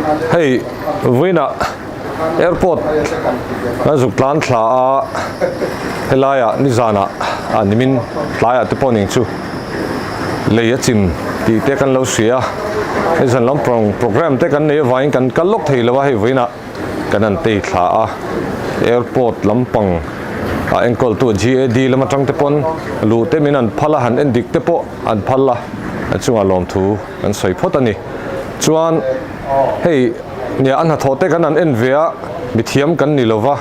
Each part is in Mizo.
Hei vawiinah airport kan zuk tlan thla a, helaiah nizanah ah nimin tlaiah te pawh ning chu lei a chim tih te kan lo hria a, nizan lam programme te kan nei avangin kan kal lawk thei lo a hei vawiinah. Kan han tei thla a, airport lampang ah enkawltu GAD lam atang te pawn luh te min an phal a, han en dik te pawh an phal a, a chungah lawmthu kan sawi phawt a ni. Chuan hei nia a hnathawh te kan han en ve a, mithiam kan ni lova,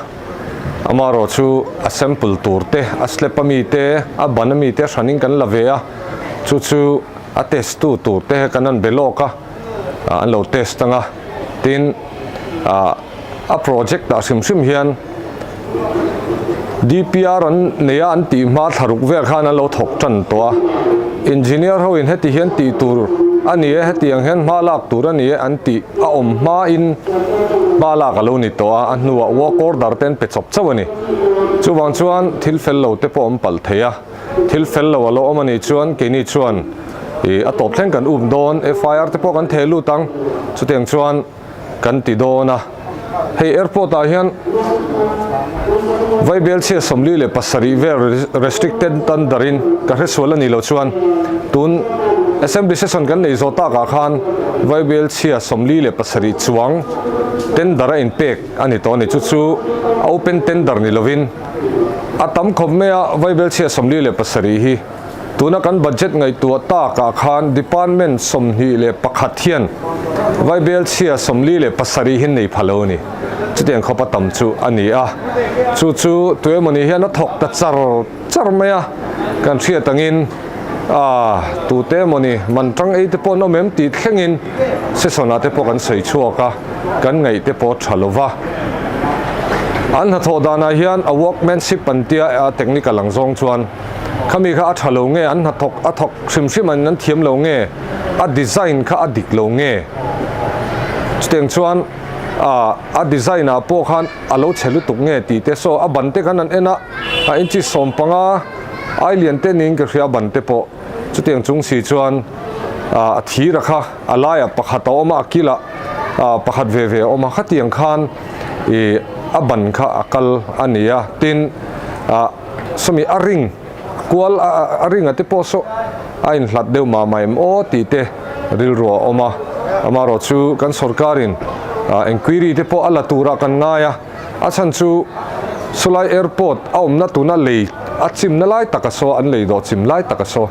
amaherawh chu a sample tur te, a slab ami te, a ban ami te hranin kan la ve a, chu chu a test tu tur te kan han be lawk a. an lo test ang a, tin ah a project ah hrim hrim hian DPR an nei a an tih hma thla ruk vel khan an lo thawk tan tawh a, engineer ho in heti hian tih tur a ni e hetiang hian hma lak tur a ni e an tih a awm hma in hma lak a lo ni tawh a, a hnuah work order te an pe chawp chauh a ni. Chuvang chuan thil fel lo te pawh an palh thei a. Thil fel lo a lo awm a nih chuan keini chuan ih a tawp thleng kan up dawn, FIR te pawh kan theh lut ang, chutiang chuan kan ti dawn a. Hei airport ah hian Vaibelchhia 47 vel restricted tender in ka hresual a nih loh chuan tun assembly session kan neih zawh tak ah khan Vaibelchhia 47 chuang tender a inpek a ni tawh a ni. Chu chu open tender ni lovin. A tam khawp mai a, Vaibelchhia 47 hi tuna kan budget ngaihtuah takah khan Department 21 hian Vaibelchhia 47 hi nei pha lo a ni. Chutiang khawp a tam chu a ni a, chu chu tuemawni hian a thawk ta char char mai a, kan hriat angin a tute emawni man tang ei te pawh an awm em tih thlengin session ah te pawh kan sawi chhuak a, kan ngaih te pawh tha lo va. An hnathawh danah hian a workmanship an tia a technical ang zawng chuan khami kha a tha lo nge an hnathawk a thawk hrim hrim an an thiam lo nge a design kha a dik lo nge chutiang chuan ah a design ah pawh khan a lo chhe lutuk nge tih te saw a ban te khan an en a a inchi 15 ai lian te niin ka hria a ban te pawh chutiang chung si chuan ah a thir a kha a laiah pakhat a awm a a kilah ah pakhat ve ve a awm a khatiang khan ih a ban kha a kal a ni a tin ah sawmi a ring kual a ring a te pawh saw a inhlat deuh mah mah em aw tih te rilru a awm a amaherawh chu kan sorkarin ah enquiry te pawh a la turah kan ngai a a chhan chu sawlai airport a awmna tuna lei a chimna lai taka saw an lei dawh chim lai taka saw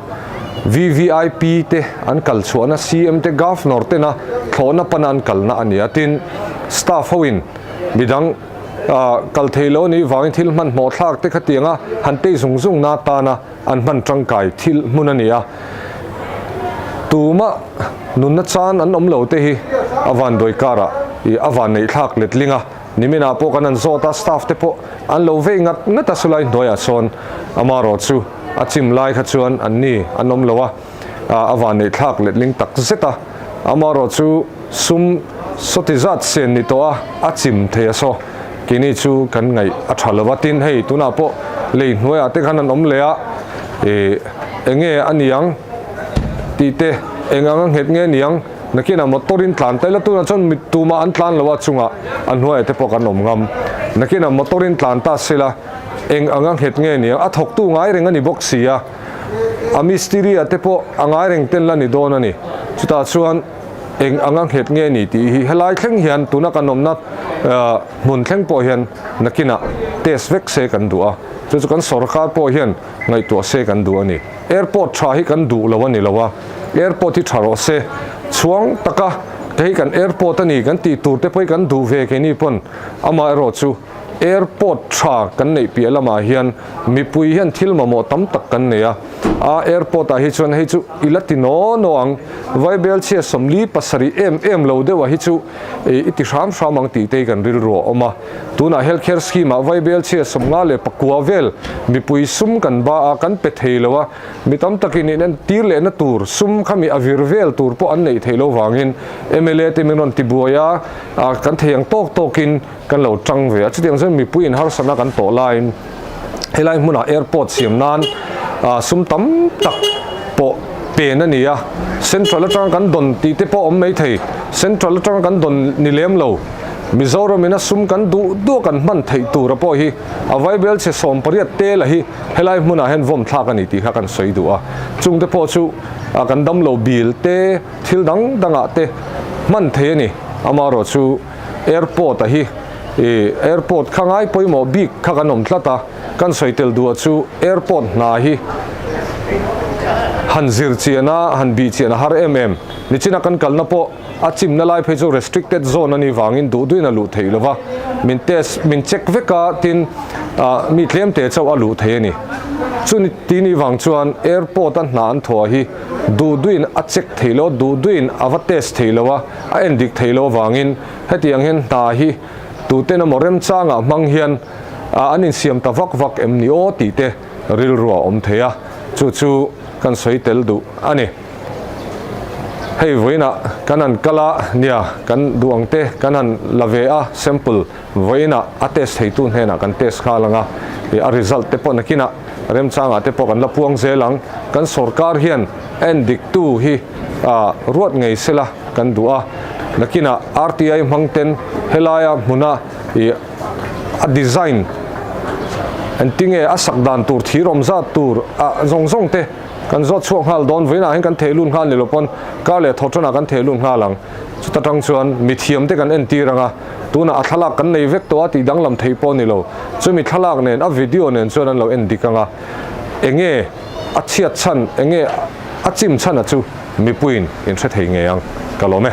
VVIP te an kal chhuahna CM te Governor tena thlawhna pana an kalna a ni a tin staff ho in midang ah kal thei lo anih vangin thil hmanhmawh thlak te khatianga han tei zung zung na tana an hman tangkai thil hmun a ni a tumah nunna chan an awm lo te hi a vanduai karah ih a vanneih thlak letling a niminah pawh kan han zawt a staff te pawh an lo vei ngat ngat a sulai hnuaiah sawn amaherawh chu a chim lai kha chuan an ni an awm lo a a vanneih thlak letling tak zet a amaherawh chu sum sawti zat sen ni tawh a a chim thei a saw keini chu kan ngaih a tha lo va tin hei tunah pawh lei hnuaiah te khan an awm leh a ih eng nge a niang tih te eng anga nghet nge niang nakinah motor in tlan ta ila tunah chuan mi tumah an tlan lo a chungah a hnuaiah te pawh kan awm ngam nakinah motor in tlan ta sela eng anga nghet nge niang a thawktu ngai reng a ni bawk si a a mistiri ah te pawh a ngai reng ten la ni dawn a ni chutah chuan eng anga nghet nge ni tih hi helai thleng hian tuna kan awmna hmun thleng pawh hian nakinah test vek se kan duh a chu chu kan sorkar pawh hian ngaihtuah se kan duh a ni airport tha hi kan duh lo a ni lo a airport hi tha rawh se chhuang taka hei kan airport a ni kan tih tur te pawh hi kan duh ve keini pawn amaherawh chu Airport tha kan neih piah lamah hian mipui hian thil mamawh tam tak kan nei a, a airport ah hi chuan hei chu i la ti naw naw ang, Vaibelchhia 47 em em lo deuh ah hi chu i ti hram hram ang tih te hi kan rilru a awm a, tunah health care scheme ah Vaibelchhia 59 vel mipui sum kan ba a, kan pe thei lo a, mi tam takin in entir lehna tur sum khami a vir vel tur pawh an neih theih lo vangin mla te min rawn ti buai a, kan thei ang tawk tawkin. Kan lo tang ve a, chutiang chuan mipui in harsatna kan tawh laiin helai hmunah airport siam nan sum tam tak pawh Pen a ni a, Central atanga kan dawn tih te pawh awm mai thei. Central atanga kan dawn ni lem lo. Mizoram in a sum kan duh duh a kan hman theih tura pawh hi a vaibel chhe 18 te la hi helai hmunah hian vawm thlak a ni tih kha kan sawi duh a. Chung te pawh chu kan damlo bil te thil dang dangah te hman thei a ni. Amaherawhchu airport a hi ih airport kha ngai pawimawh bik kha kan awm tlat a, kan sawi tel duh a chu airport hna hi han zir chian a han bih chian a har em em. Nichina kan kalna pawh a chimna lai phei chu restricted zone a nih vangin duh duhin a luh theih lova, min test min check vek a tin ah mi tlem te chauh a luh thei a ni. Chuni ti nih vang chuan airport a hna an thawh hi duh duhin a check theih loh a, duh duhin a va test theih loh a, a en dik theih loh avangin hetiang hian hna hi tuten emaw remchangah hmang hian an insiam ta vak vak em ni aw tih te rilru a awm thei a, chu chu kan sawi tel duh a ni. Hei vawiinah kan han kal a, nia kan duh ang te kan han la ve a, sample vawiinah a test theitu hnenah kan test nghal ang a, a result te pawh nakinah remchangah te pawh kan la puang zel ang. Kan sorkar hian en diktu hi ruat ngei sela kan duh a, nakinah RTI hmang ten helaia hmuna ih a design engtinge a sak dan tur thir awm zat tur ah zawng zawng te kan zawt chhuak nghal dawn vawiinah hian kan theh lut nghal ni lo pawn kar leh thaw tanah kan theh lut nghal ang chuta tang chuan mithiam te kan entir ang a tunah a thlalak kan nei vek tawh a tih danglam theih pawh ni lo chumi thlalak nen a video nen chuan an lo en dik ang a enge a chhiat chhan enge a chim chhan a chu mipuiin in hre thei ngei ang ka lawm e.